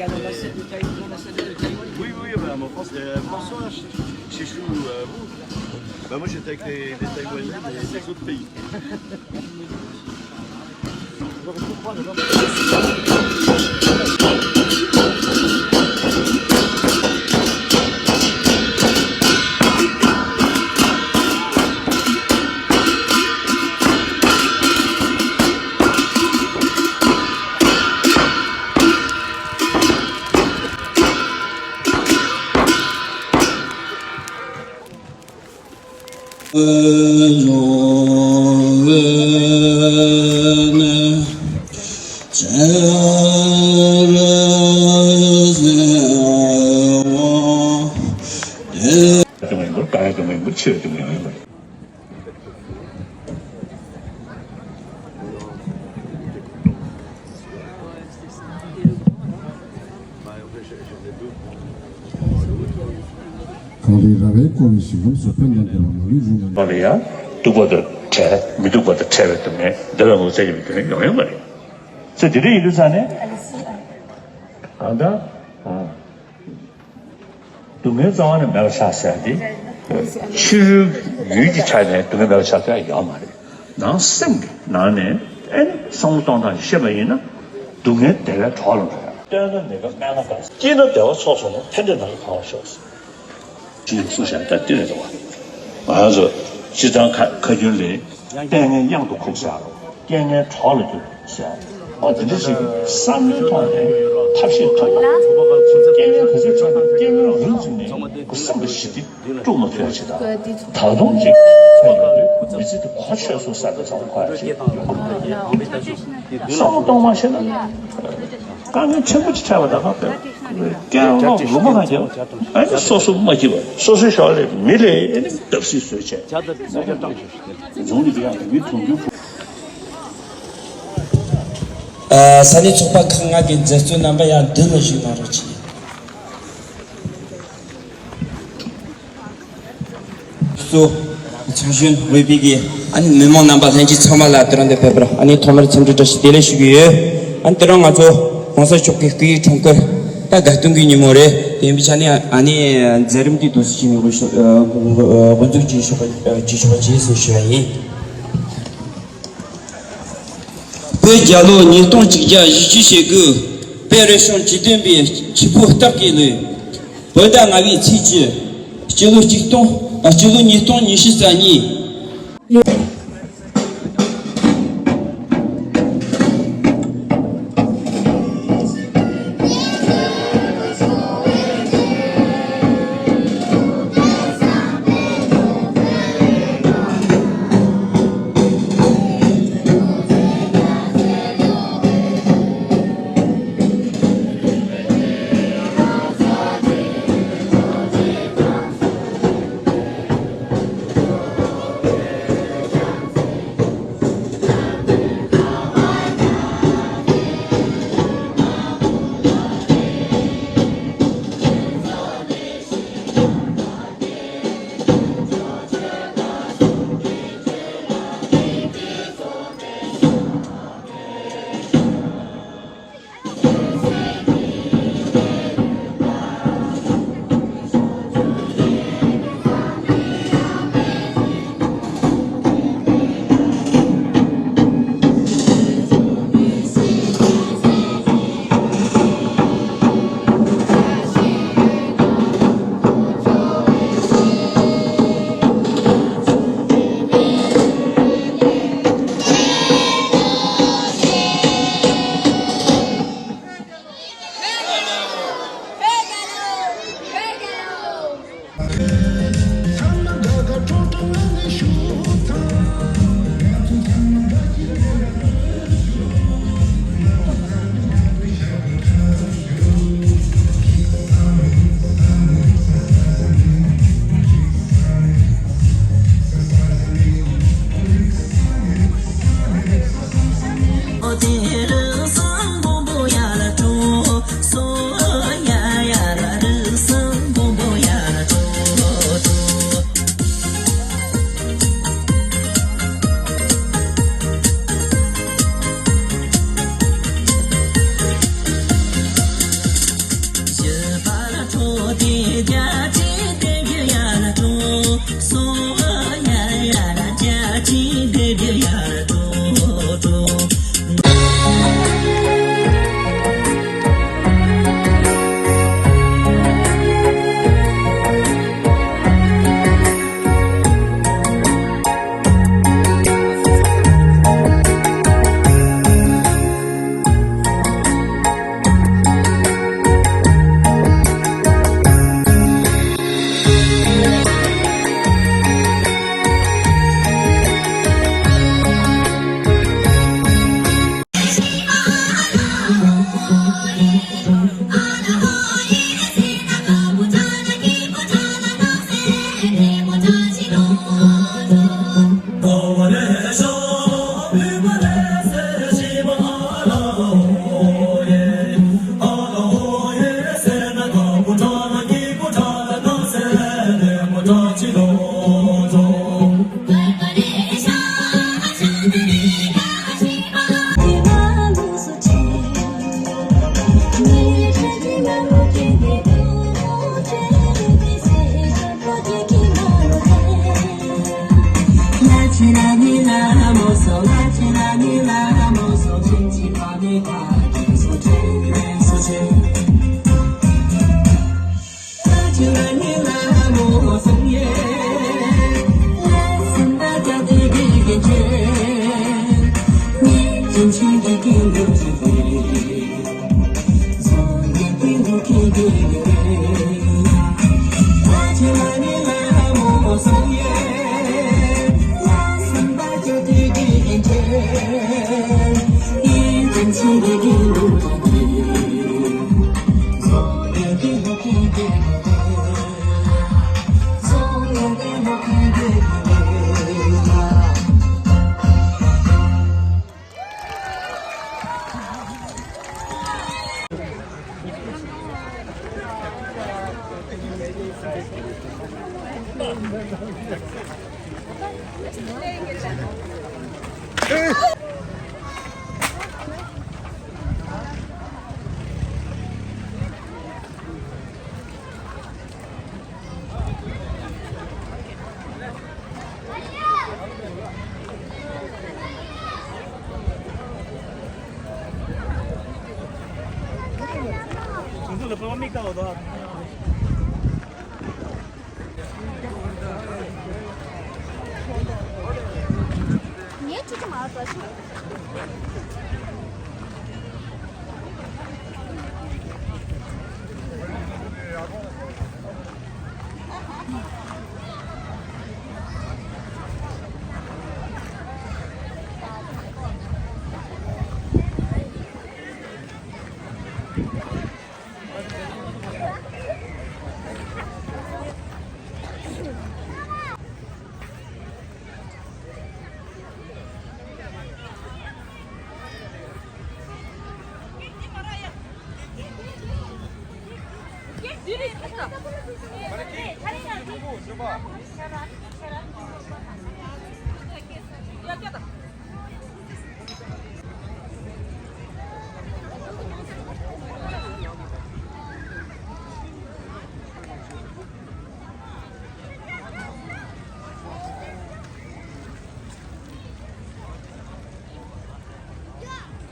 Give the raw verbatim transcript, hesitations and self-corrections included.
Oui, oui, ben, en France, euh, bonsoir, Ch-, Chichou, euh, vous. Ben, moi, j'étais avec les, les Taïwanais, mais des autres pays. གངས་རི་ར་བས་བསྐོར་བའི་ཞིང་ཁམས་སུ་ཕན་དང་བདེ་བ་མ་ལུས་འབྱུང་བ། ལ་ཡང་སྡུག་པ་དང་བྲལ། མི་སྡུག་པ་དང་བྲལ་བའི་སྡུག་བསྔལ། བདེ་བའི་ངོ་བོ་ཙམ་གྱི་མི་སྡུག་བསྔལ་ཡོང་ཡོད་མ་རེད། ཚེ་འདི་འདྲ་ཡིན་དུས་ཙང་ནས་ཨ་ད་ཨ། སྡུག་བསྔལ་རྩ་བ་ནས་མེད་པར་བཞག་ཟེར་ཏེ། ཕྱི་རོལ་ཡུལ་གྱི་ཆ་ནས་སྡུག་བསྔལ་མེད་པར་བཞག་ས་ཡོད་མ་རེད། ནང་སེམས་ཀྱི་ནང་ནས་ཨེ་ནི་བསམ་བློ་གཏོང་སྟངས་ཤིག་ཤེས་པ་ཡིན་ན། སྡུག་བསྔལ་བདེ་བའི་གྲོགས་ལ་འགྲོ་ཡ། བསྟེན་ན་ནད་ཀྱིས་དམན་ན་དགའ། སྐྱེས་ན་བདེ་བ་ཚོགས་སུ་འགྲོ། ཕན་བདེ་ནམ་མཁའི་ཁ་བ་ཤོག་ཟེར། ཅི་ཡང་གསུངས་བཞག་ད་དེ་རེད་དོ། ང་ཚོ་སྤྱིར་བཏང་ཁ་ཁ་རྒྱུན་ལས། ལྟས་ངན་གཡང་དུ་ཁུག་ཟེར་རོ། རྐྱེན་ངན་གྲོགས་ལ་འགྱུར་ཟེར། ཨོ་དེ་འདྲ་ཞིག་བསམ་བློའི་ཐོག་ནས་ཐབས་ཤེས་ཐུབ་པ། རྐྱེན་ངན་ག་ཚོད་བྱུང་ན་རྐྱེན་ངན་རང་བཙུགས་ནས་སེམས་ལ་ཞི་བདེ་དཀྲུག་མ་ཐུབ་ཡ་བྱེད་དང་། ད་དུང་ཅིག་ཚོད་ཡོང་དུས་མི་ཚེ་འདི་གོ་ཆོད་སོང་ས་དེ་ཚང་མ་གོ་ཡ་བྱེད་ཡོང་གི་རེད། བསམ་བློ་གཏོང་མ་ཤེས་ན། དཀའ་ངལ་ཆེན་པོ་ཅིག་འཕྲད་པ་དང་ཁ་བར་སྐྱེ་བ་ལོ་མ་གང་རྒྱབ། ཨ་ནི་སོ་སོ་མ་སྐྱིད་པ་སོ་སོའི་ཞོར་ལས་མི་ལས་ཨ་ནི་བརྡབ་གསིག་བཟོས་བྱས། རྫོང་གི་དེ་ཡང་མི་དུང་ཕྱུར་ཕུ། ས་གནས་ཚོགས་པ་ཁག་ལྔ་གི་མཛད་གཙོ་རྣམ་པ་ཡང་མདུན་ལ་བཞུགས་གནང་རོགས་གྱིས། གཙོ་ཚོགས་གཞོན་ཝེ་པི་གི་ཨ་ནི་མི་མང་རྣམ་པ་ལྷན་རྒྱས་ཚང་མ་ལ་དེ་རིང་འདིར་ཕེབས་པར་ཨ་ནི་ཐོག་མར་འཚམས་འདྲི་བཀྲ་ཤིས་བདེ་ལེགས་ཞུ་གི་ཡོད། ཨ་ནི་དེ་རིང་ང་ཚོ་༸གོང་ས་མཆོག་གི་སྐུའི་འཁྲུངས་སྐར་ད་དགའ་སྟོན་གྱི་ཉིན་མོ་རེད། དེ་ཡིན་པའི་ཆ་ནས་ཨ་ནི་མཛད་རིམ་འདི་དུས་ཚོད་ཀྱི་ནུས་པ་ཤོག་འགོ་འཛུགས་བྱེད་ཆོག་པ་བྱེད་ཆོག་པ་བྱེད་ཟེར་ཞུ་བ་ཡིན། བོད་རྒྱལ་ལོ་ཉིས་སྟོང་གཅིག་བརྒྱ་བཞི་བཅུ་ཞེ་དགུ། དཔལ་རི་ཤོང་བཅུ་བདུན་པའི་ཆུ་ཕོ་སྟག་གི་ལོའི་བོད་ཟླ་ལྔ་པའི་ཚེས་བཅུ། སྤྱི་ལོ་གཅིག་སྟོང་ཨ་སྤྱི་ལོ་ཉིས་སྟོང་ཉི་ཤུ་རྩ་གཉིས། ངས་ཁྲིད་ཀྱི་མ་རེད་ད།